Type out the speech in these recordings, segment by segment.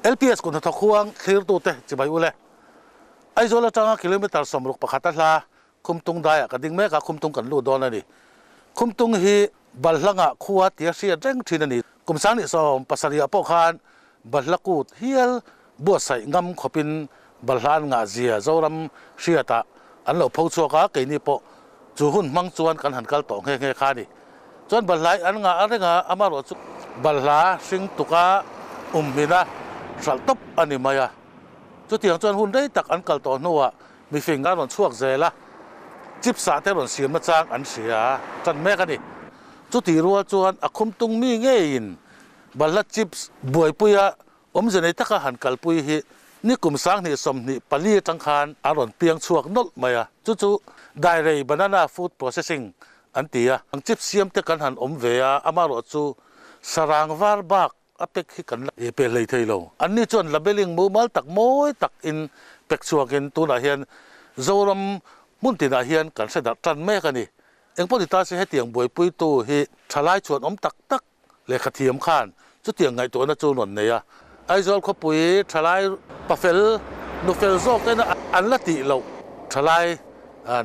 LPS kut hnathawk huang thlirtute chibai ule. Aizawl atanga kilometre 61 a hla Khumtung daiah ka ding mek a, Khumtung kan lut dawn a ni. Khumtung hi Balhlangah khua tia hriat reng thin a ni. Kum 2070 ah pawh khan Balhla kut hial buatsaih ngam khawpin Balhla an ngah zia Zoram hriatah an lo pho chhuak a, keini pawh chu hun hmang chuan kan han kal tawh nghe nghe kha a ni. Chuan Balhla hi an ngah a reng a, amaherawh chu Balhla hring tuka um hmina hralh tawp a ni mai a. Chutiang chuan hun rei tak an kal tawh hnuah mifing an rawn chhuak zel a, chips ah te rawn siam nachang an hria tan mek a ni. Chutih rual chuan a khumtung mi ngeiin Balhla chips buaipuia awmze nei taka han kalpui hi ni kum 2024 atang khan a rawn piang chhuak nawlh mai a, chu chu Dairei Banana Food Processing an ti a. Ang chips siam te kan han awm ve a, amaherawh chu sarang var bak a pek hi kan la pe hlei thei lo. Anni chuan labelling mumal tak mawi tak in pek chhuak in tunah hian Zoram hmun tinah hian kan hre darh tan mek a ni. Engpawh ni ta se hetiang buaipuitu hi thalai chuan awm tak tak lehkha thiam khan chutiang ngaihtuahna chu rawn nei a. Aizawl khawpui thalai pafel nufel zawk ten an la tih loh thalai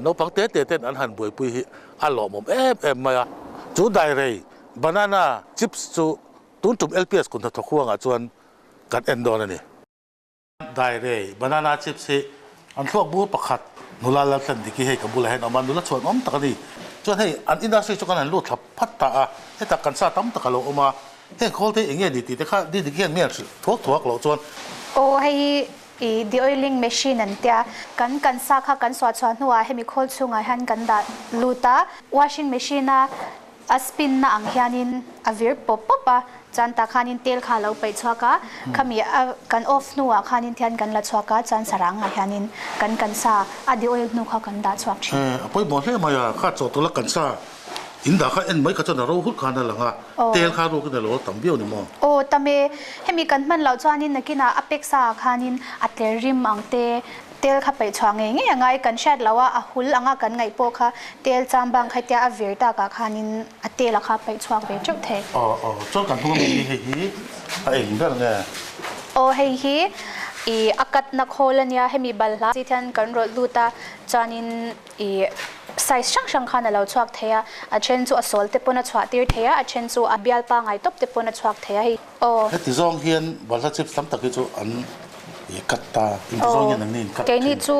naupang te te ten an han buaipui hi a lawmawm em em mai a. Chu dairei banana chips chu tun tum LPS kut hnathawk huangah chuan kan en dawn a ni. Dairei banana chips hi an thluak bur pakhat nula Lalthlan Diki hei ka bulah hian a awm a, nula chhuan awm tak a ni. Chuan hei an industry chu kan han lut thla phat ta a, hetah kan sa tam tak a lo awm a, heng khawl te eng nge ni tih te kha Di Diki hian mi an hrilh thuak thuak loh chuan. Aw hei hi i de-oiling machine an tia, kan kan sa kha kan suah chhuah hnuah hemi khawl chhungah hian kan dah lut a, washing machine a A spin na ang hianin a vir pawp pawp a, chuan tah khanin tel kha a lo paih chhuak a, khami a kan off hnuah khanin thian kan la chhuak a, chuan sarang ah hianin kan kan sa a de oil hnu kha kan dah chhuak thin. A pawimawh hle mai a, kha chaw tawla kan sa in dah kha en mai kha chuan a ro hut khan a lang a, tel kha ruakin a lo tam viau ni maw? Aw tam e, hemi kan hman loh chuanin nakinah a pek sa ah khanin a tler rim ang te Tel kha peih chhuah ngei ngei a ngai, kan hriat loh a, a hul anga kan ngaih pawh kha tel cham bang kha tia a vir takah khanin a tel a kha peih chhuak ve teuh thei. Aw aw, chuan kan hnung ami hi hei hi a eng ber nge? Aw hei hi i a katna khawl a nia, hemi balhla chi hian kan rawlh lut a, chuanin i size hrang hrang khan a lo chhuak thei a, a then chu a sawl te pawn a chhuah tir thei a, a then chu a bialpa ngai tawp te pawn a chhuak thei a hei. Aw. Heti zawng hian balhla chips tam tak hi chu an i cut ta, inti zawng hian an ni in cut thin. Keini chu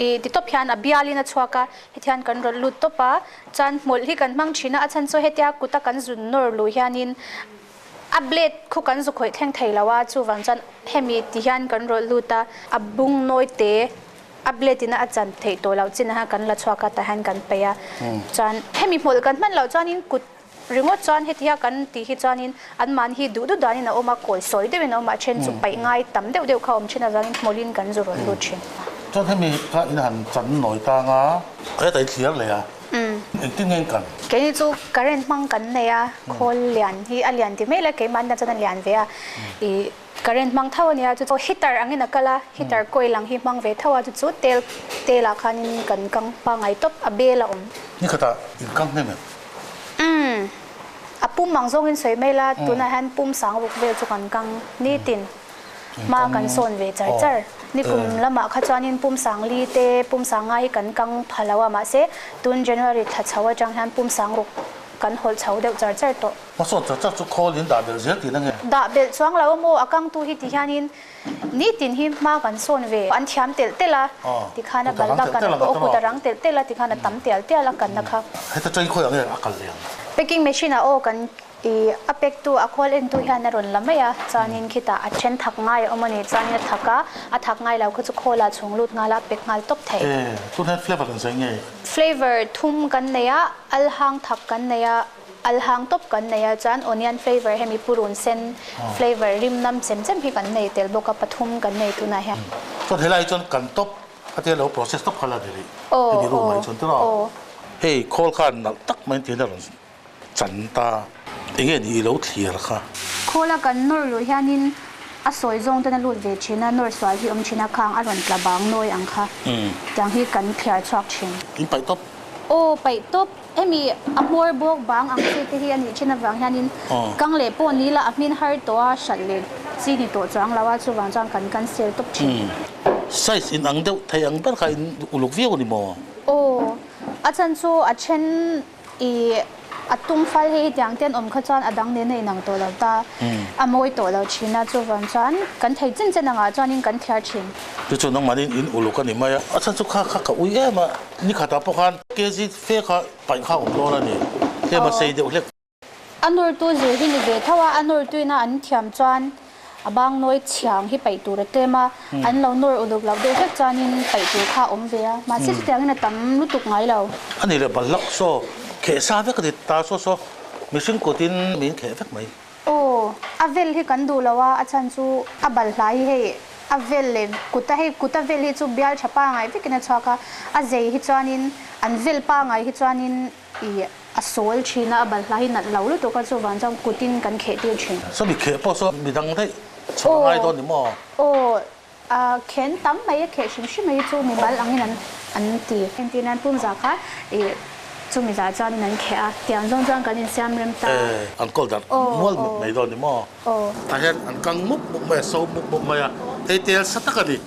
i ti tawp hian a bialin a chhuak a, heti hian kan rawlh lut tawp a, chuan hmawlh hi kan hmang thin a, a chhan chu hetia kuta kan zun nawr luh hianin a blade khu kan zu khawih thleng thei lo a, chuvang chuan hemi ti hian kan rawlh lut a, a bung nawi te a blade ina a chan theih tawh loh chin ah hian kan la chhuak a, tah hian kan peih a, chuan hemi hmawlh kan hman loh chuanin kut Ringawt chuan hetia kan tih hi chuanin anmahni hi duh duh danin a awm a, kawi sawi deuhin a awm a, a then chu paih ngai tam deuh deuh kha a awm thin avangin hmawlhin kan zu rawn lut thin. Chuan hemi kha in han chan nawi tang a, hetah i thliar leh a, engtin nge in kan? Keini chu current hmang kan nei a, khawl lian hi a lian ti mai la, keimahni tan chuan a lian ve a, ih current hmang tho a nia, chu chu heater angin a kal a, heater coil ang hi hmang ve tho a, chu chu tel telah khanin kan kang pangngai tawp, a bel a awm. Nikhatah in kang hnem em? Umm, a pum ang zawngin sawi mai la, tunah hian pum sang ruk vel chu kan kang nitin hma kan sawn ve char char. Nikum lamah kha chuanin pum sang li te, pum sang nga hi kan kang pha lo a, mahse tun January thla chho atang hian pum sang ruk kan hawlh chho deuh char char tawh. Hmasawn char char chu khawl in dah belh zel tihna nge? Dah belh chuang lo a maw, a kangtu hi ti hianin Nitin hi hma kan sawn ve. An thiam telh telh a, tikhan a balna kan aw kut a rang telh telh a, tikhan a tam tial tial a kanna kha. Heta chain khawi ang nge a kal leh ang? Packing machine ah aw kan i a pack tu a khawl en tu hian a rawn la mai a, chuanin khitah a then thak ngai a awm a ni, chuanin a thak a, a thak ngai lo kha chu khawl ah chhung lut nghal a, a pack nghal tawp thei. E, tun hian flavour kan sawi nge? Flavour thum kan nei a, al hang thak kan nei a. Al hang tawp kan nei a chuan onion flavour hemi purun sen flavour rim nam chem chem hi kan nei tel bawk a pathum kan nei tunah hian. Chuan helai chuan kan tawp a tia lo process tawp kha la ni rih hemi room ah hi chuan tiraw. Hei khawl khan nalh tak mai tiin a rawn chan ta enge ni i lo thlir kha. Khawl a kan nawr luh hianin a sawi zawng ten a lut ve thin a nawr sual hi awm thin a khang a rawn tla bang nawi ang kha tiang hi kan thliar chhuak thin. In paih tawp. Aw paih tawp. Hemi a hmawr bawk bang ang chi te hi a nih thin avang hianin kang leh pawh ni la a hmin har tawh a hralh leh chi ni tawh chuang lo a, chuvang chuan kan cancel tawp thin. Size in ang deuh thei ang ber kha in uluk viau a ni maw? Aw, a chan chu a then i a tum fal hei hetiang te an awm kha chuan a dang nen a inang tawh lo ta, a mawi tawh lo thin a, chuvang chuan kan thei chin chen angah chuanin kan thliar thin. Chu chu nangmahni in uluk a ni mai a, a chan chu kha kha ka ui em a, nikhatah pawh khan kg fe kha paih kha a awm dawn a ni, tlem a sei deuh hlek. A nawrtu zir hi ni ve tho a, a nawrtuina an thiam chuan a bang nawi chhiang hi paih tur a tlem a, an lo nawr uluk loh deuh hlek chuanin paih tur kha a awm ve a, mahse chutiangin a tam lutuk ngai lo. A ni leh balhlak saw kheh sa vek a ni ta saw saw, mihring kutin min kheh vek mai. Aw, a vel hi kan duh lo a, a chhan chu a balhla hi hei a vel leh kuta hei kuta vel hi chu bial tha pangai vekin a chhuak a, a zei hi chuanin an vel pangai hi chuanin I a sawl thin a, a balhla hi nalh lo lutuk a, chuvang chuan kutin kan kheh tir thin. Saw mi kheh pawh saw midang daih chhuah a ngai dawn ni maw? Aw, a khen tam mai, a kheh hrim hrim mai chu mimal angin an an ti. Engtin an pum zah kha i chumi zah chuanin an kheh a, tiang zawng chuan kan insiam rem ta. E, an kawl darh mual mup mai dawn ni maw? Aw. Tah hian an kang mup mup mai a, so mup mup mai a, hei tel sa tak a ni.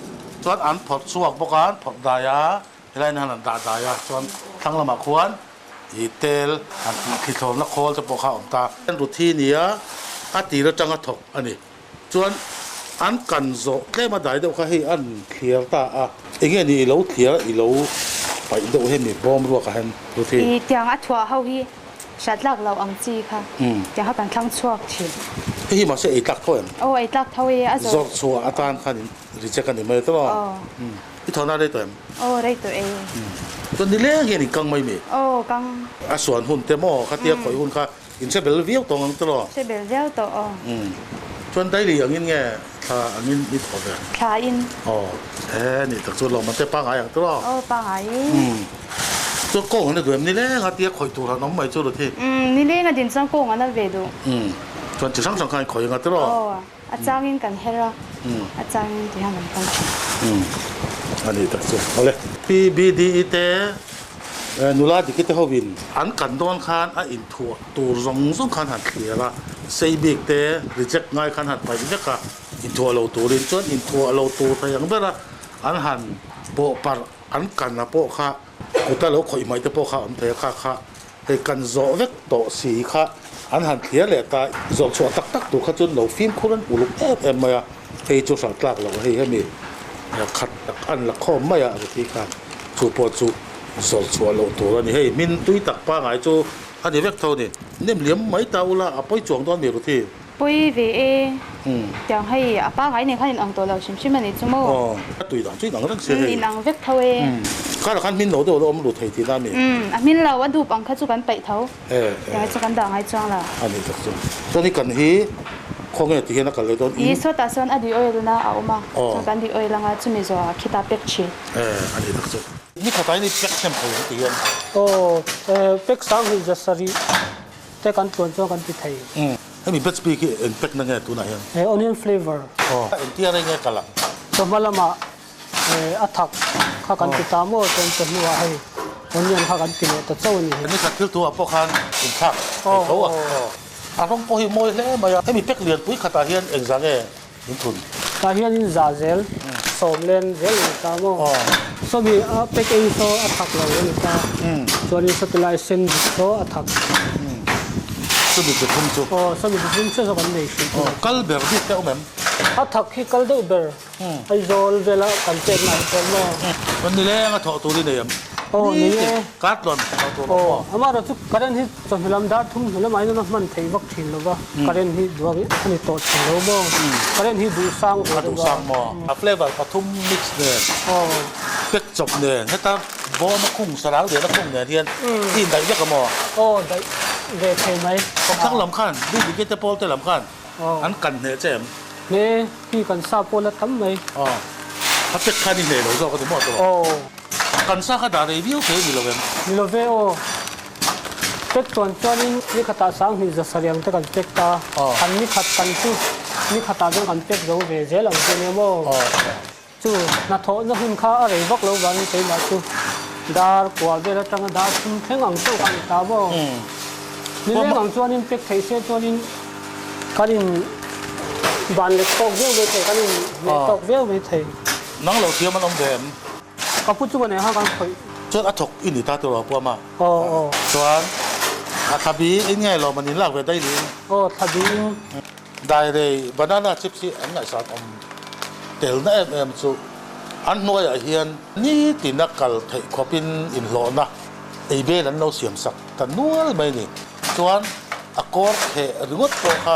Chuan an phawrh chhuak bawk a, an phawrh dai a. Helai hian an dah dai a, chuan thlang lamah khuan ih tel an tih thlithlawmna khawl te pawh kha a awm ta. An rut hi nia a tir atanga thawk a ni. Chuan an kan zawh tlem a dai deuh kha hei an thliar ta a. Enge ni i lo thliar i lo paih deuh hemi bawm ruakah hian rut hi. Ih tiang a thuah ho hi hriat tlak loh ang chi kha tiang kha kan thlang chhuak thin. Hei hi mahse ei tlak tho em? Aw ei tlak tho e a zawrh. Zawrh chhuah atan khan in reject a ni mai tawh a. I thawhna rei tawh em? Aw rei tawh e. Chuan nileng hian in kang mai mi? Aw kang. A suan hun te maw khatia khawih hun kha in hre bel viau tawh ang tawh? Hre bel viau tawh aw. Chuan daily angin nge thla angin i thawh ve? Thla in. Aw he ni tak chu lawmman te pangngai ang tawh? Aw pangngai. Chuan kawng an la duh em? Nileng a tia khawih tur han awm mai chu Ruthi. Nileng a din chuan kawng an la ve duh. Chuan chi hrang hrang khan khawih anga tawh? Aw. A changin kan her a, a changin ti hian kan kal thin. A nih tak chu. Awle. PBDE te nula diki te hovin an kan dawn khan a inthuah tur zawng zawng khan han thlir a, sei bik te reject ngai khan han paih vek a, inthuah lo turin chuan inthuah lo tur thei ang ber a, an han pawh parh an kan a pawh kha kuta lo khawih hmaih te pawh kha a awm thei a, kha kha Hei kan zawh vek tawh si kha an han thliar leh ta, zawh chhuah tak tak tur kha chuan lo fimkhur an uluk em em mai a, hei chu hralh tlak loh hei hemi khat tak an la khawm mai a Ruthi khan chu pawh chu zawh chhuah loh tur a ni, hei hmin tui tak pangai chu a ni vek tho a ni, nem liam mai ta ula a pawi chuang dawn mi Ruthi. Pawi ve e, tiang hei a pangai nen khan in ang tawh lo hrim hrim a ni chu maw? Aw, a tui dang chu in ang reng sia hei. In ang vek tho e. Kharah khan hmin lo deuh lo awm lut thei tihna a mi? A hmin lo, a dup ang kha chu kan paih tho. Tiang hi chu kan dah ngai chuang lo. A ni tak chu. Chuan hi kan hi khawnge ti hian a kal leh dawn in. I sawtah sawn a di oil na a awm a, chuan kan di oil anga chumi zawhah khitah pack thin. A ni tak chu. Ni khatah hian i pack hnem thei ang ti hian. Aw, pack sang hi zasarih. Te kan tluan chuan kan ti thei. Hemi batch bik hi eng pack na nge tunah hian? He onion flavor. Aw. Engtia rei nge kal ang? Chawhma lamah a thak kha kan ti ta maw chuan chawhnuah hei onion kha kan ti leh ta chauh a ni. Hemi khat thil tuah pawh khan inthlak thei tho a. A rawng pawh hi mawi hle mai a. Hemi pack lianpui khatah hian engzah nge In thun. Tah hian in za zel, sawm len zel a ni ta maw? Sawmi a pack ei saw a thak lo a ni ta. Chuanin sawtilai sen dik saw a thak. Sawmi chi thum chu. Aw, sawmi chi thum chiah saw kan nei hrih thin. Kal ber bik te awm em? A thak hi kal deuh ber. Aizawl vela kan pekna ah chuan maw? Chuan nileng a thawh tur i nei em? Aw, nei e. Kar tluan thawh tur awm maw? Aw, amaherawh chu current hi Chawhnu lam dar thum hnu lamah hian a hman theih vak thin lo va, current hi duak a ni tawh thin lo maw? Current hi duh sang ve deuh a. A duh sang maw? A flavour pathum mix nen, pack chawp nen, heta bawm a khung sarang lian a khung nen hian i indaih vek a maw? Aw, daih ve thei mai. Kawmthlang lam khan, bibike te pawl te lam khan an kan hneh che em? Hneh, khi kan sa pawl a tam mai. Aw, a pack khan i hneh lo zawk a ti maw tawh? Aw. Kan sa kha dah rei viau thei a ni lo em? Ni lo ve aw. Pek chuan chuanin ni khatah sanghnih za sareng te kan pek ta. Kan ni khat kan chu ni khatah chuan kan pek zo ve zel ang chu nia maw? Chu hnathawhna hun kha a rei vak lo vangin keimah chu dar kua vel atanga dar thum thleng ang chauh kha a ni ta maw? Ni leng ang chuanin pek theih se chuanin kan in. Ban lek tawk viau mai thei, kan in leh tawk viau mai thei. Nang lo thiam an awm ve em? Ka pu chu ka nei kha kan khawih. Chuan a thawk i ni ta tiraw pu ama? Aw aw. Chuan a thla bi in nge lawm an in lak ve daih niin? Aw thla bi in. Dairei banana chips hi an ngaihsan awm telna em em chu an hnuaiah hian nitina kal theih khawpin inhlawhna ei bel an lo siam sak ta nual mai ni. Chuan a kawr kheh ringawt pawh kha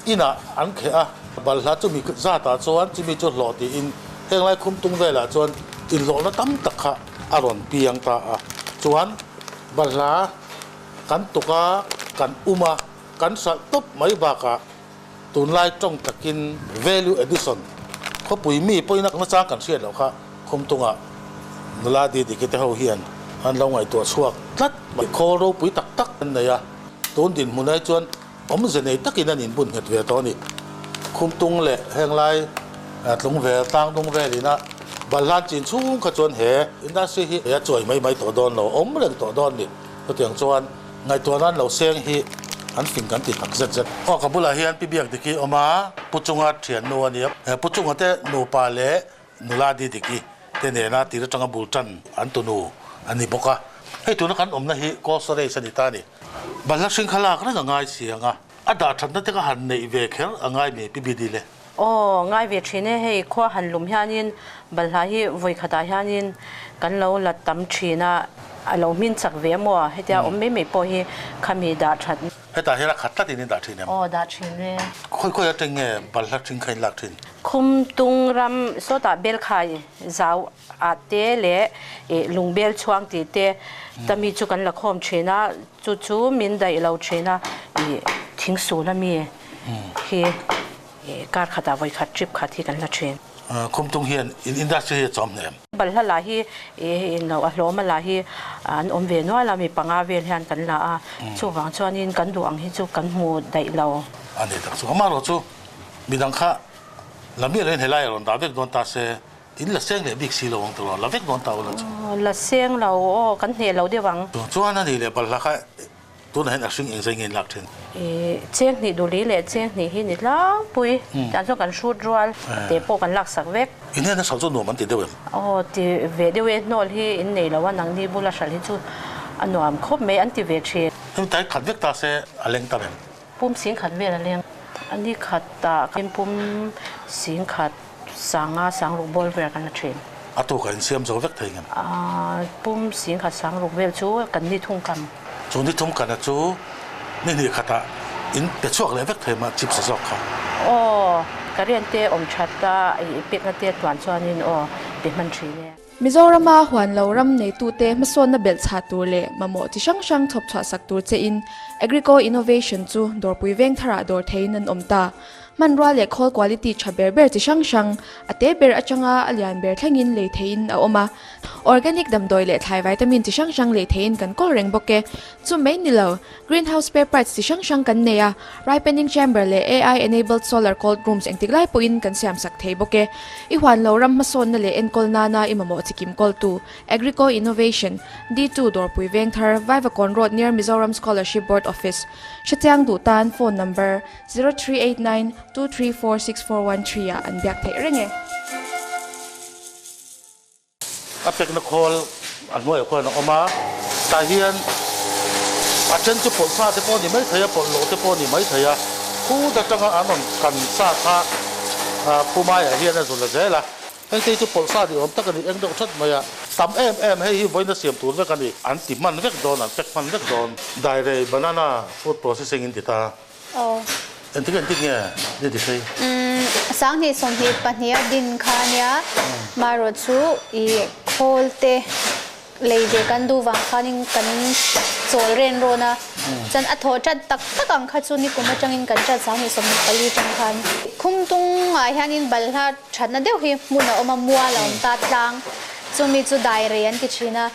inah an kheh a, balhla chumi zatah chuan chumi chu hlawh tiin heng lai khum tung velah chuan inhlawhna tam tak kha a rawn piang ta a. Chuan balhla kan tuk a, kan um a. Kan hralh tawp mai bakah tunlai tawng takin value addition khawpui mi pawina nachang kan hriat loh kha Khumtungah nula Didiki te ho hian an lo ngaihtuah chhuak tlat mai. Khawl ropui tak tak an nei a, tun dinhmun ai chuan awmze nei takin an inbun nghet ve tawh a ni. Khumtung leh henglai tlungvel tlangdung velina balhlan chin chhung kha chuan he industry hi a chuai mai mai tawh dawn lo, awm reng tawh dawn a ni. Chutiang chuan Ngaihtuah nan lo seng hi an fing kan ti tak zet zet. Aw ka bulah hian Pi Biak Diki awm a, Pu Chunga thiannu a nia. Pu Chunga te nupa leh nula Di Diki te nena tir atanga bul tan an tunu a ni bawk a. Hei tuna kan awmna hi cold storage a ni ta a ni. Balhla hring kha lak reng a ngai si ang a, a dah thatna te ka han neih ve kher a ngai mi Pi Bidi le. Aw ngai ve thin e, hei khua han lum hianin balhla hi vawi khatah hianin kan lo la tam thin a, a lo hmin chak ve maw hetia awm mai mai pawh hi khami dah that. Hetah hian a khat tlatin in dah thin em? Aw dah thin e. Khawi khawi atang nge balhla hring kha in lak thin? Khum tung ram sawtah belkhai zau ah te leh lungbel chhuang tih te tami chu kan la khawm thin a, chu chu min daih lo thin a, ih thingsul ami hi. Kar khatah vawi khat trip khat hi kan la thin. Khumtung hian in industry hi a chawm hnem. Balhla lah hi eng a hlawm a lah hi an awm ve nual a, mi panga vel hian kan la a, chuvang chuanin kan duh ang hi chu kan hmu daih lo. A ni tak chu. Amaherawh chu midang kha la miah loin helai a rawn dah vek dawn ta se in la seng leh bik si lo ang tawh lo, la vek dawn ta ula chu. La seng lo aw, kan hneh lo deuh ang. Chuan a ni leh balhla kha Tunah hian a hring eng zai nge in lak thin? Cheng hnih duli leh cheng hnih hi ni tlangpui. Tiang chuan kan hrut rual te pawh kan laksak vek. In hian a hralh chu nuam an ti deuh em? Aw ti ve deuh e, hnawl hi in nei lo a, nangni bula hralh hi chu a nuam khawp mai an ti ve thin. Hemi tai khat vek ta se a leng ta reng. Pum sing khat vel a leng. A ni khatah khin pum sing khat sanga sangruk bawl vel kan la thin. A tukah in siam zo vek thei ngem? Pum sing khat sangruk vel chu kan ni thung kam. Chu ni thung kana chu ni hnih khatah in pe chhuak leh vek thei mah chips a zawk kha. Aw, ka rian te awm that a, i pekna te tuan chuanin aw pe hman thin e. Mizorama huan lo ram neitute hmasawnna belhchhah tur leh mamawh chi hrang hrang chhawp chhuah sak tur chein Agrico Innovation chu dawrpui veng tharah dawr theiin an awm ta. Hmanrua leh khawl quality tha ber ber chi hrang hrang, a te ber atanga a lian ber thlengin lei theiin a awm a. Organic damdawi leh thlai vitamin chi hrang hrang lei theiin kan kawl reng bawk e. Chu mai ni lo, greenhouse spare parts chi hrang hrang kan nei a, ripening chamber leh AI enabled solar cold rooms engtik lai pawhin kan siam sak thei bawk e. I huan lo ram hmasawnna leh enkawl nana i mamawh chi kim kawltu, Agrico Innovation, D2 Dawrpui Vengthar, Vaivakawn Road near Mizoram Scholarship Board Office. Hrechiang duh tan phone number, 0389 234 6413 ah an biak theih reng e. A pekna khawl a hnuaiah khuan a awm a, tah hian a then chu pawlh sa te pawh a ni mai thei a, pawlh loh te pawh a ni mai thei a, khut atanga an rawn kan sa kha khumaiah hian a zul a zel a. Hengte hi chu pawlh sa ni awm tak a ni, eng deuh that mai a, tam em em hei hi vawiina siam tur vek a ni, an ti hman vek dawn, an pek hman vek dawn. Dairei banana food processing in ti ta. Aw. Engtik engtik nge ni ti hrei? Umm sanghnih 22 a din kha ania marawh chu i khawl te lei ve kan duh vang khanin kan chawl ren rawn a chuan a thawh that tak tak ang kha chu nikum atangin kan that 2024 tang khan khumtung ah hianin balhla thatna deuh hi hmun a awm a mual a awm ta tlang chumi chu dai rei an ti thin a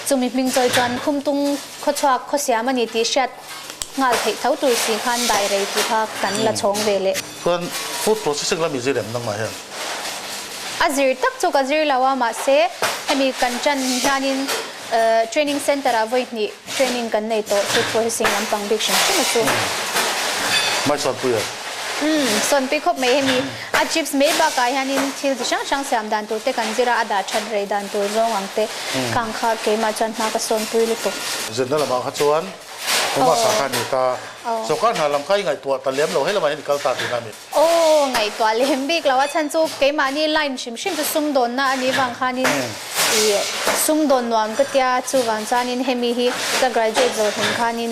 chumi hming chawi chuan khumtung khawchhuak khawsiam a ni tih hriat Nghal theih tho tur si khan dai rei tih kha kan la chhawng ve leh. Chuan food processing lam i zir em nangmah hian? A zir tak chu ka zir lo a, mahse hemi kan tan hianin training center ah vawi hnih training kan nei tawh food processing lampang bik hrim hrim a chu. Hmaichhuanpuia. Umm sawnpui khawp mai hemi a chips mai bakah hianin thil chi hrang hrang siam dan tur te kan zir a, a dah that rei dan tur zawng ang te khang kha keimah chuan hma ka sawnpui lutuk. Zirna lamah kha chuan Puma sah kha a ni ta. Sawrkar hna lam kha i ngaihtuah ta lem lo, he lamah hian i kal ta tihna a ni. Aw, ngaihtuah lem bik lo a chhan chu keimahni line hrim hrim chu sumdawnna a nih vang khanin ih sumdawn nuam ka tia chuvang chuanin hemi hi ka graduate zawh hlim khanin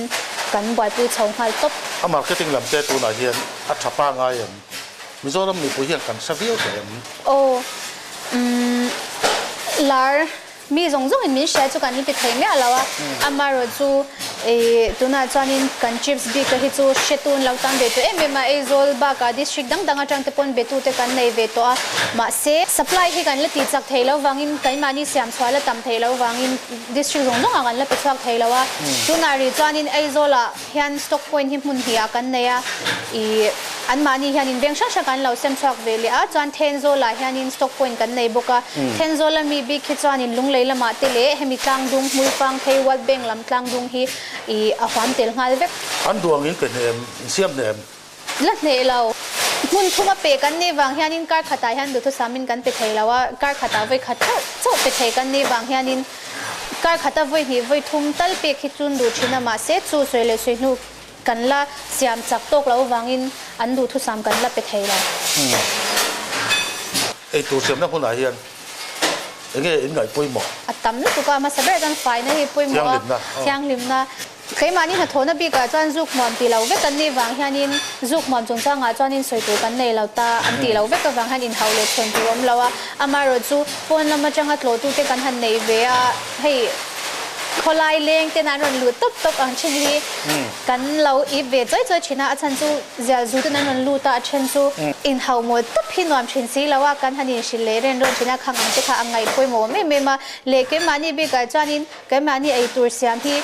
kan buaipui chho nghal tawp. A marketing lam te tunah hian a tha pa ngai em? Mizoram mipui hian kan hre viau teh em? Aw, umm lar Mi zawng zawngin min hria chu kan inti thei miah lo a, amaherawh chu ih tunah chuanin kan chips bik a hi chu hretun lo tam ve tawh em em a, Aizawl bakah district dang dang atang te pawn betute kan nei ve tawh a, mahse supply hi kan la tih chak thei lo vangin keimahni siam chhuah la tam thei lo vangin district zawng zawngah kan la pe chhuak thei lo a, tunah rih chuanin Aizawlah hian stock point hi hmun hnih ah kan nei a, ih anmahni hianin veng hrang hrang kan lo sem chhuak ve leh a, chuan Thenzawl ah hianin stock point kan nei bawk a, Thenzawl ami bik hi chuanin Lunglei lamah te leh hemi tlangdung Hmuifang phei World Bank lam tlangdung hi ih a huam tel nghal vek. An duang in pe hnem, in siam hnem. La hneh lo. Hmun thum a pe kan nih vang hianin kar khatah hian duhthusam in kan pe thei lo a, kar khatah vawi khat chauh chauh pe thei kan nih vang hianin kar khata vawi hnih vawi thum tal pek hi chun duh thin a, mahse chu sawi leh sawi hnu kan la siam chak tawk loh vangin an duhthusam kan la pe thei lo. Eitur siamna hmunah hian enge in ngaih pawimawh? A tam lutuk a, hmasa ber chuan faina hi pawimawh a, thianghlimna. Keimahni hnathawhna bikah chuan zuk hmuam tih lo vek an nih vang hianin zuk hmuam chungchangah chuanin sawi tur kan nei lo ta an tih loh vek avang hian inhauh leh chhawn tur awm lo a, amaherawh chu pawn lam atanga tlawhtute kan han nei ve a, hei khawlai leng ten an rawn lut tawp tawp ang thin hi kan lo ip ve chawi chawi thin a, a chhan chu zial zu ten an rawn lut a, a then chu inhauh mawl tawp hi nuam thin si lo a, kan han inhrilh leh ren rawn thin a, khang ang te kha a ngaih pawimawh em em a, leh keimahni bikah chuanin Keimahni ei tur siam hi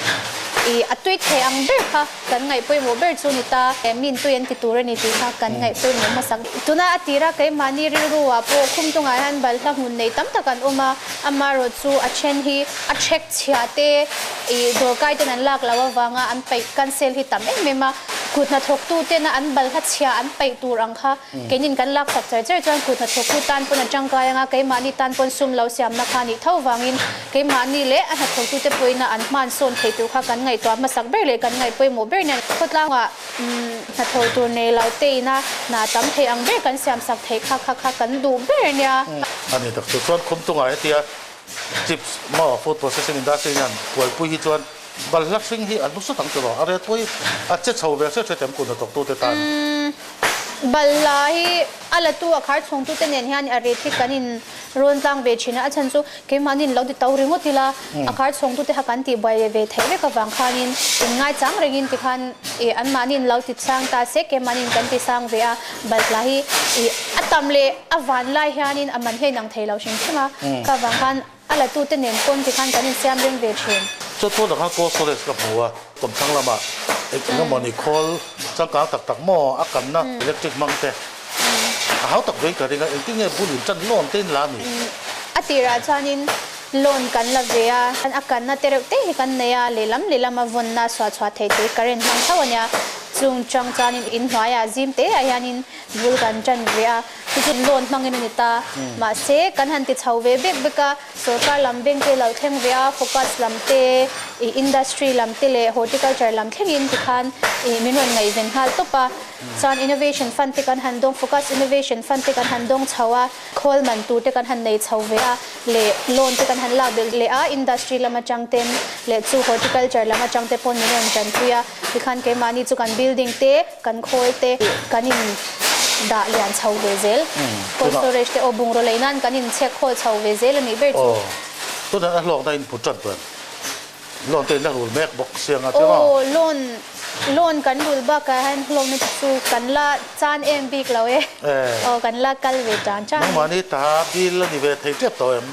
i a tui thei ang ber kha kan ngaih pawimawh ber chu ni ta. Min tui an ti tur a ni tih kha kan ngaih pawimawh hmasak. Tuna a tira keimahni rilru ah pawh khum tungah hian balhla hmun nei tam tak an awm a, amaherawh chu a then hi a thek chhia te i dawrkai ten an lak loh avanga an paih cancel hi tam em em a. Kut hnathawktu tena an balhla chhia an paih tur ang kha Keinin kan lak tak char char chuan kut hnathawktu tan pawn a tangkai anga keimahni tan pawn sum lo siamna kha nih tho vangin keimahni leh a hnathawktute pawhin a an hman sawn theih tur kha kan ngaihtuah hmasak ber leh kan ngaih pawimawh ber nen khawtlangah hnathawh tur nei lo te ina hna tam theih ang ber kan siam sak theih kha kha kha kan duh ber nia. A ni tak chu chuan khumtungah hetia chips maw food processing industry hian kualpui hi chuan balhla hring hi a hlusat ang tiraw a ret pawh hi a che chho ve hret hret em kut hnathawktute tan. Balhla hi a latu a khar chhungtute nen hian a ret hi kan in rawn tlang ve thin a, a chhan chu keimahni in lo ti to ringawt ila a khar chhungtute kha kan tihbuai ve theih vek avang khanin in ngaichang rengin tikhan ih anmahni in lo ti sang ta se keimahni in kan ti sang ve a, balhla hi ih a tam leh a van lai hianin a man hi a inang thei lo hrim hrim a, ka vang khan A latute nen pawn tikhan kan insiam reng ve thin. Chu tunah khan cold storage ka hmu a, kawmthlang lamah eng eng emawni khawl changkang tak tak maw a kanna electric hmang te a hau tak vein ka ring a, engtin nge bul in tan loan te in la a ni? A tirah chuanin loan kan la ve a, a kanna te reuh te hi kan nei a, lehlam lehlam a vawnna suah chhuah theih te current hmang tho a nia, chung chang chuanin inhnuaiah zim te ah hianin bul kan tan ve a. Chu chu loan hmangin a ni ta. Mahse, kan han ti chho ve bek bek a, sorkar lam bank te lo thleng ve a, focus lam te, ih industry lam te leh horticulture lam thlengin tikhan ih min rawn ngaihven nghal tawp a. Chuan innovation fund te kan han dawng, focus innovation fund te kan han dawng chho a, khawl man tur te kan han nei chho ve a, leh loan te kan han lak belh leh a, industry lam atang ten leh chu horticulture lam atang te pawn min rawn tanpui a. Tikhan keimahni chu kan building te, Kan khawl te kan in dah lian chho ve zel. Cold storage te aw bungraw lei nan kan in chhek khawl chho ve zel a nih ber chu. Aw, tunah a hlawkna in put ṭan tuan loan te in la rul mek bawk sia nga chiang aw. Aw, loan, loan kan rul bakah hian hlawkna te chu kan la chan em bik lo e. Aw, kan la kal ve tan tan. Nangmahni ta bill a ni ve thei tep tawh em?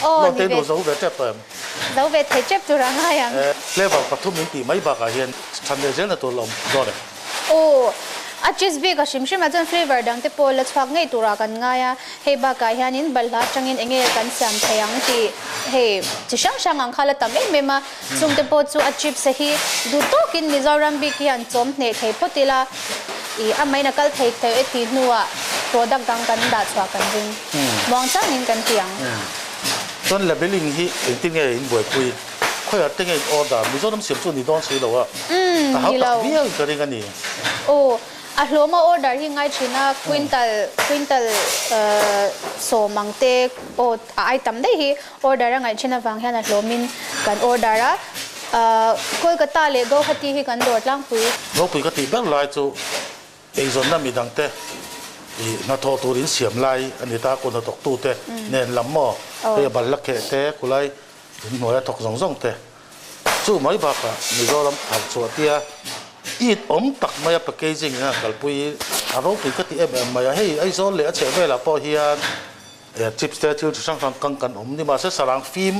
Aw, Loan ni te in ve. rul zo ve tep tawh em? Zo ve thei tep tur a ngai ang. Flavor pathum in tih mai bakah hian chhan leh zelna tur la awm dawn e. Aw, a cheese bik a hrim hrim ah chuan flavor dang te pawh la chhuak ngei turah kan ngai a, hei bakah hianin balhla atangin eng nge kan siam thei ang tih hei chi hrang hrang ang kha la tam em em a, chung te pawh chu a chips a hi duh tawkin Mizoram bik hian chawm hneh thei phawt ila. I amahin a kal thei thei e tih hnuah product dang kan dah chhuah kan ring. Muangchangin kan ti ang. Chuan labelling hi engtin nge in buaipui? Khawiah te nge in order? Mizoram siam chu ni dawn si lo a, a hau tak viau in ka ring a ni. Aw, a hlawma order hi ngai thin a, quintal quintal sawm ang te aw a ai tam daih hi order a ngaih thin avang hian a hlawmin kan order a. Kolkata leh Guwahati hi kan dawr tlangpui. Ropui ka tih ber lai chu eizawnna midangte i hnathawh tur in siam lai a ni ta, kut hnathawktute nen lam maw, hei a bal la kheh te, khulai in hnuaia thawk zawng zawng te. Chu mai bakah Mizoram thar chhuah tia it awm tak maia packaging in a kalpui a ropui ka ti em em mai a, hei Aizawl leh a chhehvelah pawh hian Chips te thil chi hrang hrang kang kan awm ni mahse sarang fim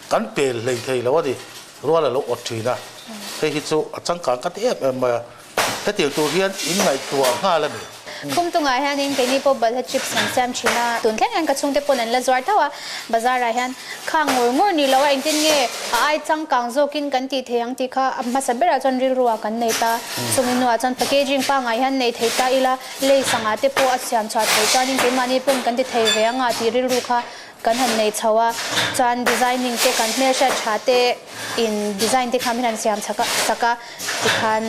kan pel hlei thei lo a ni. Rual a lo awt thin a, hei hi chu a changkang ka ti em em mai a, hetiang tur hian in ngaihtuah nghal a ni. Khum tungah hianin keini pawh balhla chips kan siam thin a, tun thleng hian ka chhungte pawn an la zuar tho a, bazar ah hian khang ngawr ngawr ni lo a engtin nge a ai changkang zawkin kan tih thei ang tih kha a hmasa berah chuan rilru ah kan nei ta, chumi hnuah chuan packaging pangngai hian nei thei ta ila, Lei sangah te pawh a siam chhuah theih chuanin keimahni pawn kan ti thei ve anga tih rilru kha kan han nei chho a, chuan designing te kan hmelhriat tha te in design te kha min han siam chak a chak a tikhan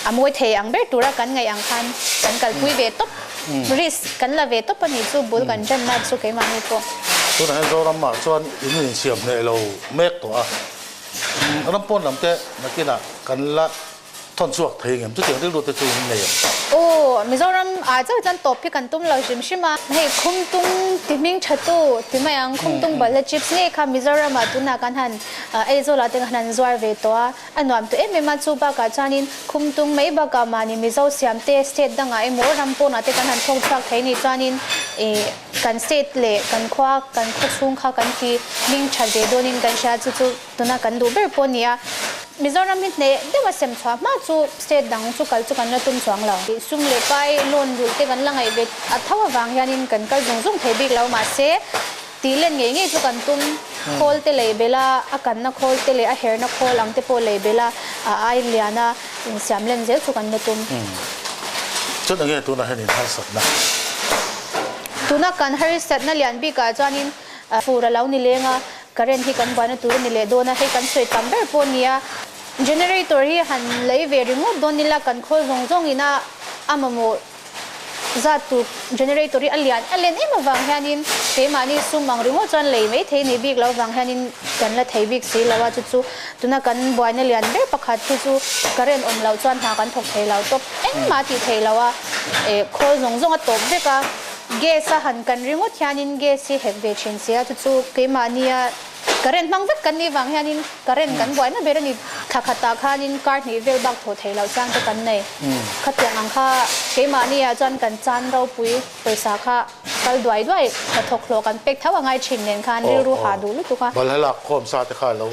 a mawi thei ang ber tura kan ngaih ang khan kan kalpui ve tawp risk kan la ve tawp a nih chu bul kan ṭanna chu keimahni pawh. Tunah hian Zoramah chuan in insiam hneh lo mek tawh a, ram pawn lam te nakinah kan la Thawn chhuak thei ngem chutiang rilru te chu in nei ang. Aw, Mizoram ah chauh chuan tawp hi kan tum lo hrim hrim a. Hei Khumtung ti hming tha tu ti mai ang, Khumtung balhla chips ngei kha Mizoram ah tunah kan han Aizawl ah te kan han zuar ve tawh a, a nuam tawh em em a, chu bakah chuanin Khumtung mai bakah mahni Mizo siam te state dangah emaw ram pawnah te kan han thawk chhuak thei nih chuanin ih kan state leh kan khua kan khaw chhung kha kan ti hming tha ve dawnin kan hria chu chu Tuna kan duh ber pawh nia. Mizoram hi hneh deuh a sem chhuah hma chu state dang chu kal chu kan la tum chuang lo. Sum leh pai loan rulh te kan la ngaih ve a tho avang hianin kan kal zung zung thei bik lo mahse tih len ngei ngei chu kan tum. Khawl te lei belh a, a kanna khawl te leh a herna khawl ang te pawh lei belh a, a ai lian a insiam len zel chu kan la tum. Chuan enge tunah hian in harsatna? Tuna kan harsatna lian bikah chuanin fur a lo ni leng a, Current hi kan buaina tur a ni leh dawn a, hei kan sawi tam ber pawh a nia. Generator hi han lei ve ringawt dawn ila kan khawl zawng zawng ina a mamawh zat tur generator hi a lian a len em avang hianin keimahni sum ang ringawt chuan lei mai thei nei bik lo avang hianin kan la thei bik si lo a, chu chu tuna kan buaina lian ber pakhat hi chu current awm loh chuan hna kan thawk thei lo tawp engmah a tih theih loh a, khawl zawng zawng a tawp vek a. Gas a han kan ringawt hianin gas hi hek ve thin sia, chu chu keimahnia current hmang vek kan nih vang hianin current kan buaina ber a ni. Thla khatah khanin kar hnih vel bak thawh theih loh chang te kan nei. Khatiang ang kha keimahnia chuan kan chan ropui pawisa kha kal duai duai hnathawk hlawh kan pek tho a ngai thin nen khan rilru hah duh lutuk a. Balhla lak khawm sa te kha lo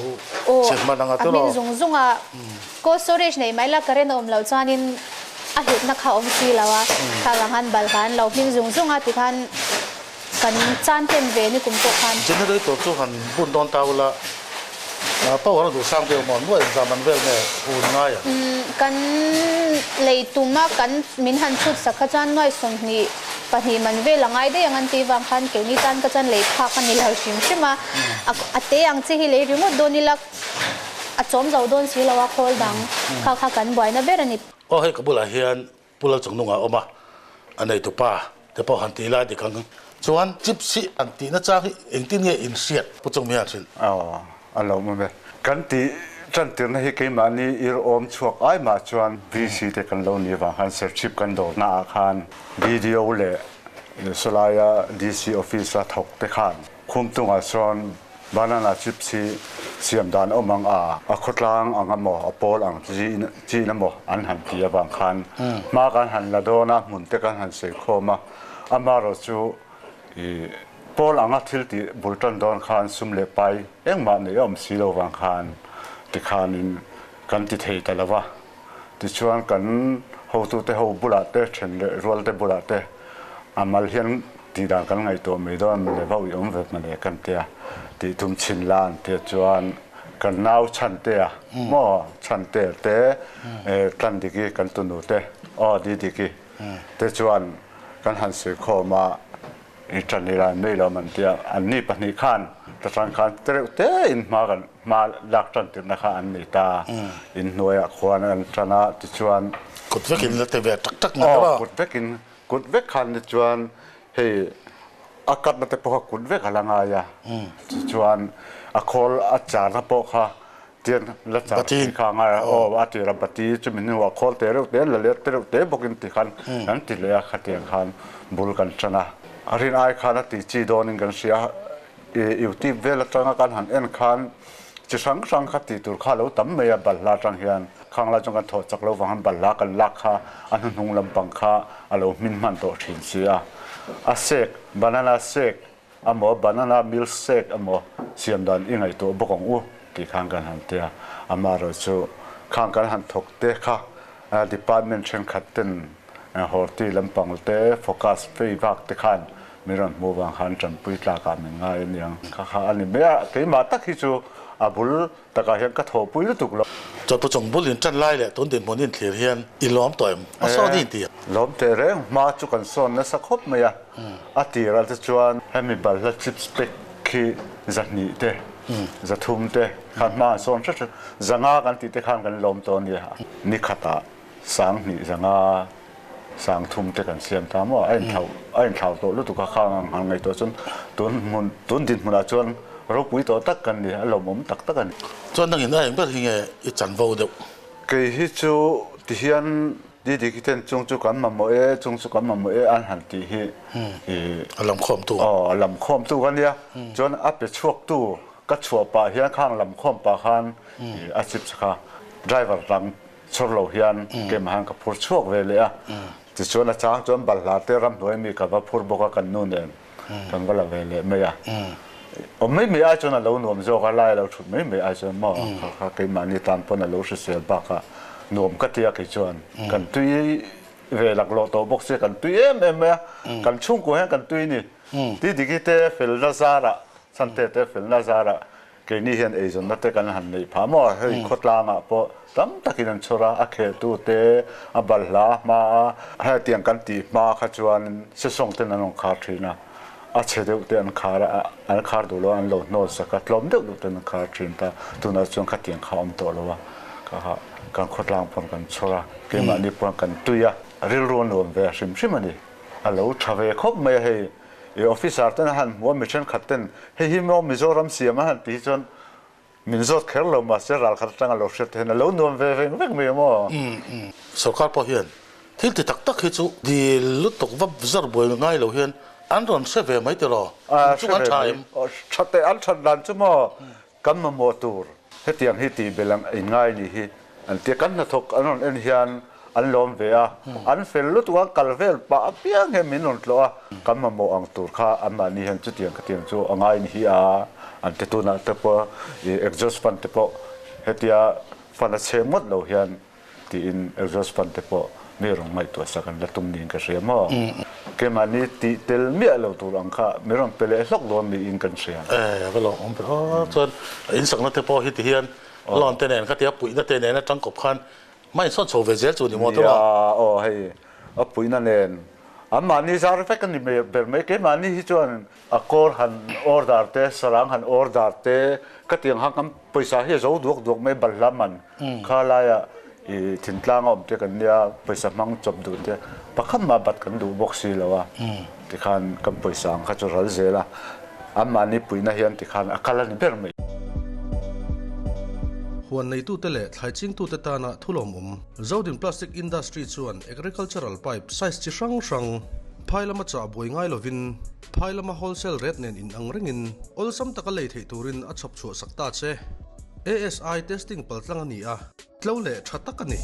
chhe hman ang a turaw. A hmin zung zung a. Cold storage nei mai la current a awm loh chuanin a hlutna kha a awm si lo a, kha vang khan balhla an lo hming zung zung a tikhan kan chan hnem ve ni kum pawh khan. Generator chu han bun dawn ta ula power a duh sang deuh maw nuai zam an vel nge hun ngai ang? Kan lei tum a kan min han chhut sak kha chuan nuai 22 man vel a ngai daih ang an tih vang khan keini tan ka chuan lei phak a ni lo hrim hrim a, a te ang chi hi lei ringawt dawn ila. A chawm zo dawn si lo a khawl dang kha kha kan buaina ber a ni. Aw hei ka bulah hian Pu Lalchungnunga a awm a, a neitu pa te pawh han tih lai dik ang chuan chips hi an tihna chang hi engtin nge in hriat Pu Chungmi hian hrilh. Aw a lo awm e. Kan tih tantirna hi keimahni ir awm chhuak ai mah chuan VC te kan lo nih vang khan serchhip kan dawrna ah khan BDO leh sawlaia DC office a thawk te khan Khumtungah chuan Banana chips hi siam dan awm ang a, a khawtlang ang emaw, a pawl ang chin emaw an han ti avang khan hma kan han la dawn a, hmun te kan han sawi khawm a, amaherawh chu i pawl anga thil tih bul tan dawn khan sum leh pai engmah neih a awm si lo vang khan tikhanin kan ti thei ta lo va. Tichuan kan hotute ho bulah te, then leh rual te bulah te a mal hian tih dan kan ngaihtuah mai dawn mawle va ui awm ve mawle kan tia tih tum chhin la an tia chuan kan nau chhan te a maw chhan te te tlan dik i kan tunu te Aw Didiki te chuan kan han sawi khawm a, i ṭan ila an nei lo man tia an ni pahnih khan ta ṭang khan tereuh te in hma kan hma lak ṭan tirhna kha an nei ta. Inhnuaiah khuan an ṭan a, tichuan. Kut vekin la ti ve tak tak na aw kut vekin kut vek khan ni chuan hei a katna te pawh kha kut vek a la ngai a, tichuan a khawl a charna pawh kha tian la char tih kha a ngai a, aw a tir a bati chumi hnuah khawl te reuh te la let te reuh te bawkin ti khan kan ti leh a, khatiang khan bul kan ṭan a, a rin ai khan a ti chi dawnin kan hria a, youtube vel atanga kan han en khan chi hrang hrang kha tih tur kha a lo tam mai a, balhla atang hian khang lai chuan kan thawh chak lo vang khan balhla kan lak kha a hnuhnung lampang kha a lo hmin hman tawh thin si a, a sek banana sek Amaw banana milk shake emaw siam dan i ngaihtuah bawk ang u tih khan kan han ti a, amaherawh chu khang kan han thawk te kha department thenkhat ten horti lampang te focus phei vak te khan min rawn hmuh vang khan tanpui tlak ah min ngai aniang kha kha a ni mai a, keimah tak hi chu a bul takah hian ka thawhpui lutuk lo. Chawhtu chung bul in ṭan lai leh tun dinhmun in thlir hian i lawm tawh em? A sawn i inti a. Lawm teh reng hma chu kan sawn nasa khawp mai a. A tirah te chuan hemi balhla chips pack khi zahnih te, zathum te khan hma an sawn hret hret. Zanga kan tih te khan kan lawm tawh a nia. Ni khatah sanghnih zanga sangthum te kan siam ta maw? A inthlau a inthlau tawh lutuk a khang ang han ngaihtuah chuan tun hmun tun dinhmunah chuan ropui tawh tak kan ni, a lawmawm tak tak a ni. Chuan nangin a eng ber hi nge i chanvo deuh? Kei hi chu tihian Didi khi ten chung chu kan mamawh e, chung chu kan mamawh e an han tih hi i. A lamkhawmtu. Aw, a lamkhawmtu ka nia. Chuan a pe chhuaktu ka chhuah pah hian khang lamkhawm pah khan i a chips kha driver dang Chhawr lo hian keimah hian ka phur chhuak ve leh a, tichuan a chang chuan balhla te ramhnuai mi ka va phur bawk a kan nu nen kan va la ve leh mai a. Awm mai mai ai chuan a lo nuam zawk a, lai a lo thut mai mai ai chuan maw kha kha keimahni tan pawn a lo hrisel bakah nuam ka ti a kei chuan kan tui ve laklawh tawh bawk sia kan tui em em mai a, kan chhungkua hian kan tui ni. Tidiki te felna zarah Chhante te felna zarah Keini hian eizawnna te kan han neih phah maw? Hei khawtlangah pawh tam takin an chhawr a, a kheltu te, a balhla a hma a, hetiang kan tih hma kha chuan sesawng ten an rawn khar thin a, a chhe deuh te an khar a, an khar duh lo a, an lo hnawl sak a, tlawm deuh deuh ten an khar thin ta, tunah chuan khatiang kha a awm tawh lo a, kha kan khawtlang pawn kan chhawr a, keimahni pawn kan tui a, rilru a nuam ve hrim hrim a ni, a lo tha ve khawp mai a hei. I officer ten a han hmu a, mi thenkhat ten hei hi maw Mizoram siam a han ti hi chuan min zawt kher lo mahse ralkhat atanga lo hriat te hian a lo nuam ve veng vek mai maw? Sorkar pawh hian thil ti tak tak hi chu dil lutuk va zar buai ngai lo hian an rawn hre ve mai tiraw? A hre ve mai. Tha teh an that dan chu maw kan mamawh tur hetiang hi tih belh ang inngai ni hi an tia kan hnathawk an rawn en hian an lawm ve a, an fel lutuk a, kal vel pah apiang hian min rawn tlawh a, kan mamawh ang tur kha anmahni hian chutiang khatiang chu a ngai ni hi a, an ti tunah te pawh i exhaust fan te pawh hetia fan a chhe ngawt lo hian tiin exhaust fan te pawh mi rawn ngaihtuah sak an la tum niin ka hria maw? Keimahni tih tel miah lo tur ang kha mi rawn pe leh hlawk dawn niin kan hria. Eh, a va lawm awm ve aw. Chuan insakna te pawh hi ti hian loan te nen khatia puihna te nen atang kawp khan mah insawn chho ve zel chu ni maw tura? Nia, aw hei a puihna nen anmahni zar vek a ni ber mai. Keimahni hi chuan A kawr han order te, sarang han order te, ka tiang han kan pawisa hi a zo duak duak mai balhla man kha laia i thintlang a awm te kan nia, pawisa hmang chawp duh te pakhat mah bat kan duh bawk si lo a, tikhan kan pawisa ang kha chu ral zel a, anmahni puihna hian tikhan a kal a ni ber mai. Huan neitute leh thlai chingtute tana thulawmawm Zodin Plastic Industry chuan Agricultural Pipe size chi hrang hrang phai lama chah buai ngai lovin Phai lama wholesale rate nen in ang rengin awlsam taka lei theih turin a chhawp chhuah sak ta che. ASI testing paltlang a ni a, tlo leh tha tak a ni.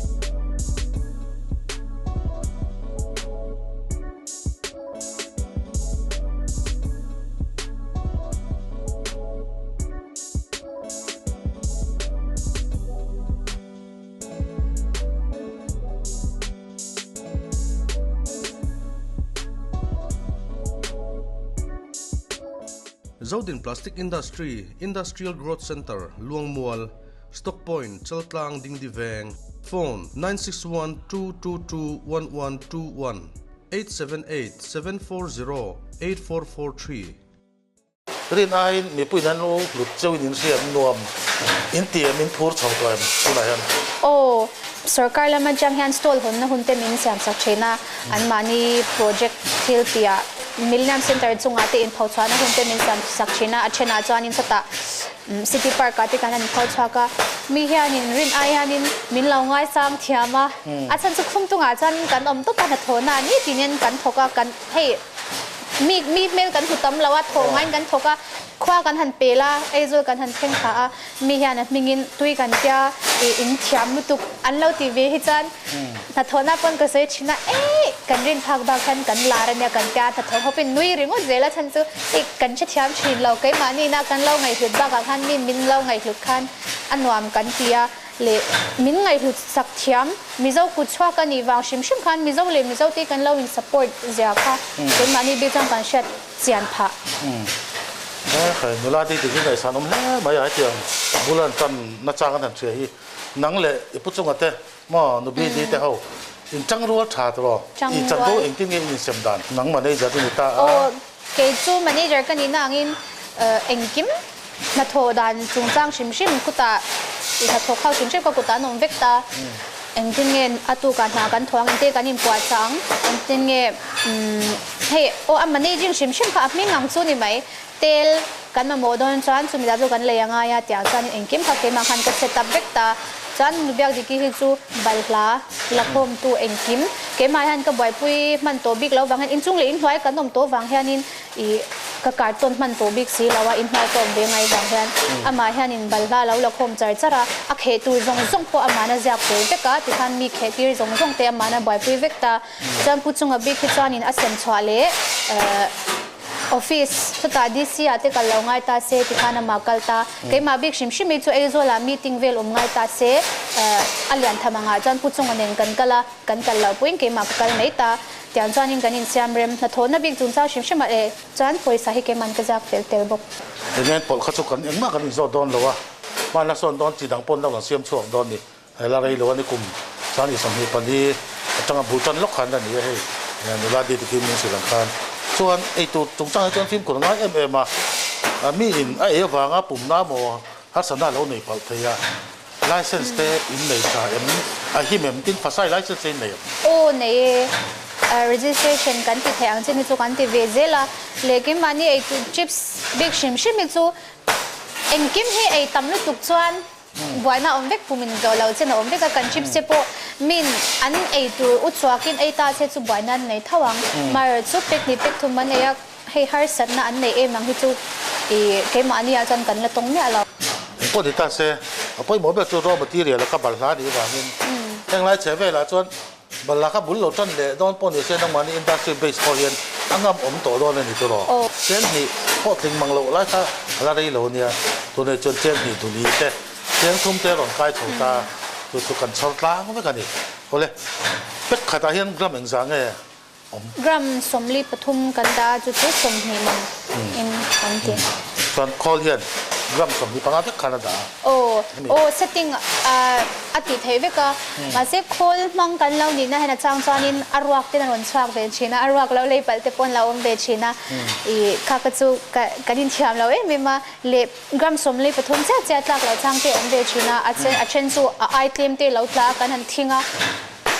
Zodin Plastic Industry, Industrial Growth Centre, Luangmual, Stock Point, Chaltlang, Dingdi Veng. Phone, 961 222 1121, 878 740 8443. Rin aiin mipuiin an lo hlut cheuhin in hria em nuam in ti em in phur chho tawh em tunah hian? Aw, sorkar lam atang hian stall hawnna hun te min siam sak thin a, anmahni project thil tihah Millennium Centre chungah te inpho chhuahna hun te min siam sak thin a, a thenah chuanin chutah City Park ah te kan han inpho chhuak a, mi hianin rin ai hianin min lo ngaisang thiam a, a chhan chu khum tungah chuan kan awm tawp a hnathawhna a ni tinin kan thawk a, kan hei mi mi hmel kan hmu tam lo a, thawh ngaiin kan thawk a, khua kan han pel a, Aizawl kan han thleng thla a, mi hian a hmingin tui kan tia ih in thiam lutuk an lo tih ve hi chuan hnathawhna pawn ka sawi thin a, eih kan rin phak bak hian kan lar ania kan tia hnathawh hawpin nui ringawt zel a chhan chu ih kan hrethiam thin lo keimahni ina kan lo ngaihhlut bakah khan mi min lo ngaihhlut khan a nuam kan ti a leh min ngaihhlut sak thiam Mizo kut chhuak a nih vang hrim hrim khan Mizo leh Mizo te kan lo in support zia kha keimahni bik chuan kan hriat chian phah. He nula te dik hi ngaihsan awm hle mai a hetiang bul an tan na chang an han hria hi nang leh i pu chunga te maw nu BD te ho in tang rual tha tawh i chanvo engtin nge in insem dan nang manager i ni ta a. Aw kei chu manager ka nihna angin engkim hnathawh dan chungchang hrim hrim kutah i hnathawk ho hrim hrim ka kutah an awm vek ta. Engtin nge a tukah hna kan thawh ang, engtin kan inpuah chah ang, engtin nge hei aw a managing hrim hrim kha a hming ang chu ni mai. Tel kan mamawh dawn chuan chumi dah chu kan lei a ngai a tiang chuanin engkim kha keimah khan ka set up vek ta. Chuan Nubiakdiki hi chu balhla lakhawmtu engkim keimah hian ka buaipui hman tawh bik lo vang hian inchung leh inhnuai kan awm tawh vang hianin Ih, ka carton hman tawh bik si lo a, inhnuai ka awm ve ngai vang hian amah hianin balhla a lo la khawm char char a, a kheh tur zawng zawng pawh amahna ziak fel vek a, tikhan mi kheh tir zawng zawng te amahna buaipui vek ta. Chuan Pu Chunga bik hi chuanin a sem chhuah leh office chutah DC ah te kal lo ngai ta se tikhan amah kal ta. Keimah bik hrim hrim hi chu Aizawlah meeting vel awm ngai ta se a lian tham angah chuan Pu Chunga nen kan kal a, kan kal loh pawhin keimah ka kal mai ta. Tiang chuanin kan insiam rem hnathawhna bik chungchang hrim hrim ah leh chuan pawisa hi keiman ka zak fel tel bawk. Engeng pawlh kha chu kan engmah kan inzawt dawn lo a, hmanla sawn dawn chi dang pawn lo kan siam chhuak dawn ni. He la rei lo a ni kum 24 atanga bul tan lawk khan a ni a hei nula di te khi min hrilh ang khan. Chuan eitur chungchang hi chuan fimkhur ngai em em a, mi in a ei avanga pumna maw harsatna a lo nei palh thei a. License te in nei tha em? A him em? Tin Fasai license te in nei em? Aw nei e. Registration kan ti theih ang chin hi chu kan ti ve zel a. Lehkim mahni ei tur chips bik hrim hrim hi chu engkim hi ei tam lutuk chuan buaina a awm vek pum in zawh loh chen a awm vek a. Kan chips te pawh min an ei tur u chhuakin ei ta se chu buaina an nei tho ang. Amaherawhchu pek hnih pek thum an ei a. Hei harsatna an neih em ang hi chu i keimahni ah chuan kan la tawng miah lo. Engpawh ni ta se, a pawimawh ber chu raw material a ka balhla a nih avangin henglai chhe velah chuan balhla kha bul lo tan leh dawn pawh ni se nangmahni industry base pawh hian a ngam awm tawh dawn a ni tawh rawh. Chen hnih pawh tling mang loh lai kha a la rei lo nia, tunah chuan chen hnih duli te, cheng thum te a rawn kai chho ta, chu chu kan chhawr tlang vek a ni. Awle, pek khatah hian gram engzah nge? awm. Gram 43 kan dah a, chu chu 20 man in kan ti. Chuan khawl hian gram 25 vek khan a dah a. Aw, aw setting a tih theih vek a, mahse khawl hmang kan lo nihna hian a chang chuanin a ruak ten a rawn chhuak ve thin a, a ruak lo lei palh te pawh an lo awm ve thin a, ih kha kha chu kan inthiam lo em em a, leh gram 43 chiah chiah tlak loh chang te a awm ve thin a, a then chu a ai tlem te lo tla a kan han thing a.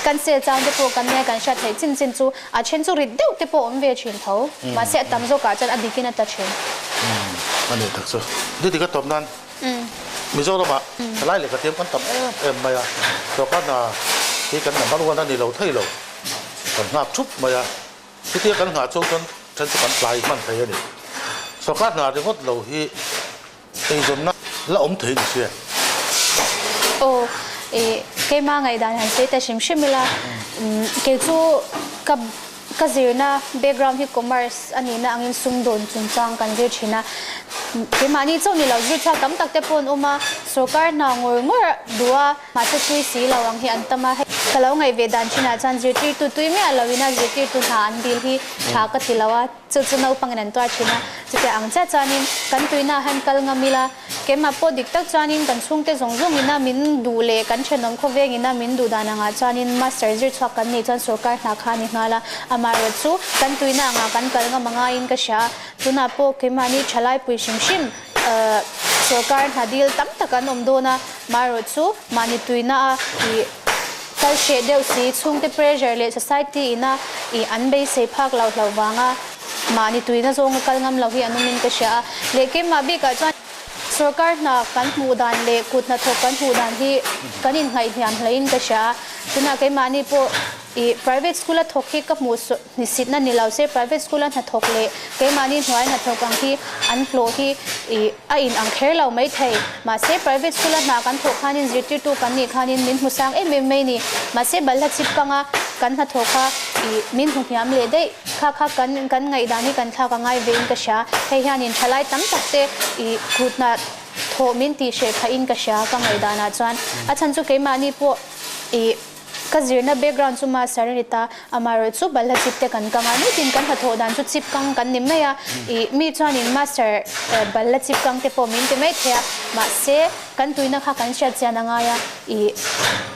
Kan sel chang te pawh kan nia kan hriat theih chin chin chu a then chu rit deuh te pawh awm ve thin tho. Mahse a tam zawkah chuan a bikin a ta thin. A nih tak chu. Duty ka tawp nan Mizoramah thalai lehkha thiam kan tam em em mai a, sorkar hna hi kan number one a ni lo thei lo. Kan nghak thup mai a, chutia kan nghah chhung chuan then chu kan tlai hman thei a ni. Sorkar hna ringawt lo hi Eizawnna la awm thei ni sia. Aw, i keima ngaihdan han sawi ta hrim hrim ila, kei chu ka ka zirna background hi commerce a nihna angin sumdawn chungchang kan zir thin a, keimahni chauh ni lo zir chhuak tam tak te pawh an awm a, sorkar hna ngawr ngawr duh a, mahse tui si lo ang hi an tam a, hei Ka lo ngaih ve dan thinah chuan zirtirtu tui miah loin a zirtirtu hna an dil hi tha ka ti lo a, chu chu naupangin an tuar thin a. Chutia ang chiah chuanin kan tuina han kal ngam ila, keimah pawh dik tak chuanin kan chhungte zawng zawngin a min duh leh kan thenawm khawvengin a min duh dan angah chuanin master zir chhuak kan nih chuan sorkar hna kha a ni nghal a. Amaherawh chu kan tuina angah kan kal ngam angaiin ka hria a, tunah pawh keimahni thalaipui hrim hrim Sorkar hna dil tam tak an awm dawn a, marawh chu mahni tuina a ih kal hreh deuh si, chhungte pressure leh society ina ih an beisei phak lo hlauh vanga mahni tuina zawnga kal ngam lo hi an awmin ka hria a. Leh keimah bikah chuan sorkar hna kan hmuh dan leh kut hnathawk kan hmuh dan hi kan innghaihhniam hlein ka hria a, tunah keimahni pawh ih private school a thawk hi ka hmuh Hnisitna ni lo se private school a hnathawk leh keimahni hnuai hnathawk ang hi an hlawh hi ih a in ang kher lo mai thei. Mahse private school a hna kan thawh khanin zirtirtu kan nih khanin min hmu sang em em mai ni. Mahse balhla chip kanga kan hnathawh kha ih min hmu hniam leh daih kha kha kan kan ngaihdan hi kan thlak a ngai vein ka hria. Hei hianin thalai tam tak te ih kut hna thawh min tih hreh phahin ka hria ka ngaihdanah chuan. A chhan chu keimahni pawh ih. Ka zirna background chu master a ni ta, amaherawh chu balhla chip te kan kang a, nitin kan hnathawh dan chu chip kang kan ni mai a, ih mi chuanin master balhla chip kang te pawh min ti mai thei a, mahse kan tuina kha kan hriat chian a ngai a, ih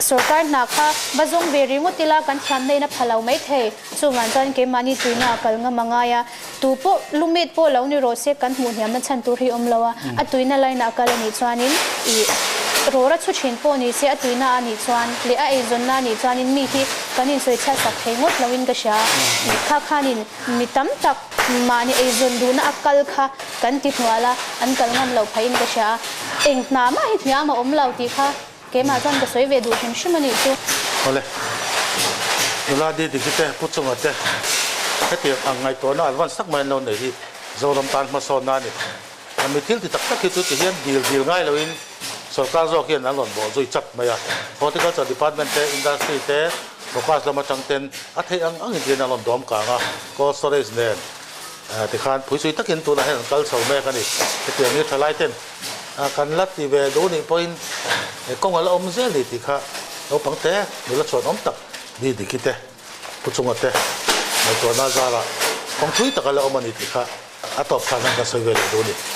sorkar hna kha va zawng ve ringawt ila kan thiamna in a pha lo mai thei, chuvang chuan keimahni tuina a kal ngam a ngai a, tu pawh lumit pawh lo ni rawh se kan hmuh hniamna chhan tur hi awm lo a, a tuina line ah kal a nih chuanin ih rawra chhu thin pawh ni se a tuina a nih chuan leh a eizawnna a nih chuanin mi hi kan insawi chhiat sak thei ngawt loin ka hria. Ih kha khanin mi tam tak mahni eizawn duhna a kal kha kan ti hnual a, an kal ngam loh phahin ka hria a, eng hna mah hi hniam a awm lo tih kha Keimah chuan ka sawi ve duh hrim hrim a nih chu. Awle, nula Didi hi te, Pu Chunga te, hetiang ang ngaihtuahna advance tak mai an lo nei hi Zoram tan hmasawnna a ni. A mi thil ti tak tak hi chu ti hian dil dil ngai loin sorkar zawk hian an rawn bawh zui chat mai a. Horticulture department te, industry te, focus lam atang ten a theih ang angin ti hian an rawn dawm kang a, cold storage nen tikhan phuisui takin tunah hian an kal chho mek a ni. Hetiang hi thalai ten Kan la ti ve duh nih pawhin kawng a la awm zel ni tih kha naupang te nula chhuan awm tak ni Diki te, Pu Chunga te ngaihtuahna zarah kawng thui tak a la awm a ni tih kha a tawp khan an ka sawi ve leh duh a ni.